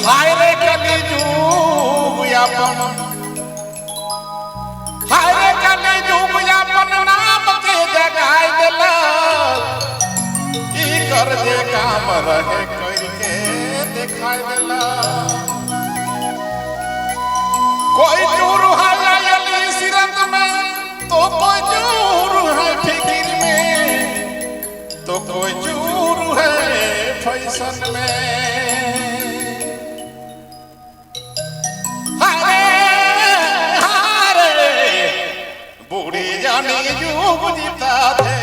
हाय रे कलयुग अपन, हाय रे कलयुग अपन नाम के जगाय देलक। ई कर जे काम रहे करके देखाय देलक। कोई चूर है अली सिरत में, तो कोई चूर है फिकिर में, तो कोई चूर है फैशन में। हरे हरे बूढ़ी जानी युग जीता थे।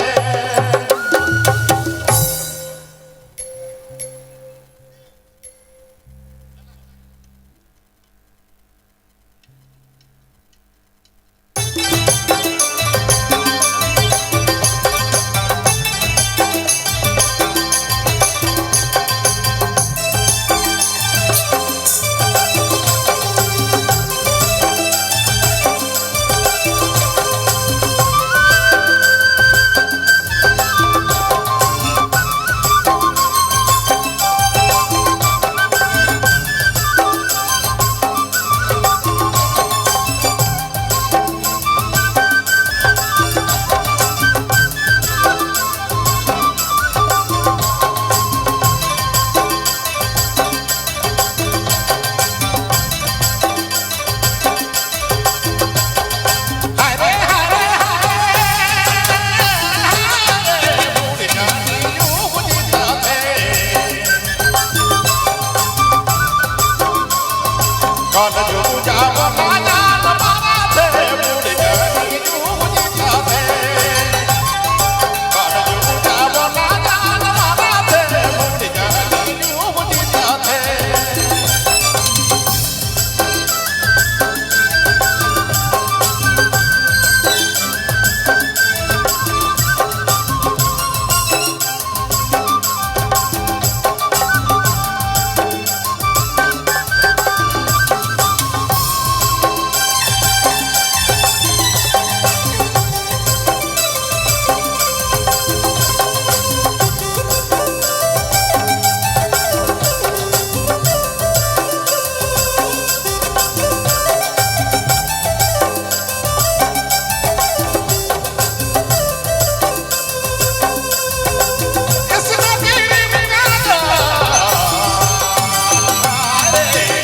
हरे हरे हरे बूढ़ी जानी युग जीता थे। कल युग जाव जान मारा थे, बूढ़ी जानी युग जीता थे। कल युग जाव जान मारा थे, बूढ़ी जानी युग जीता थे। इस नगरी में रे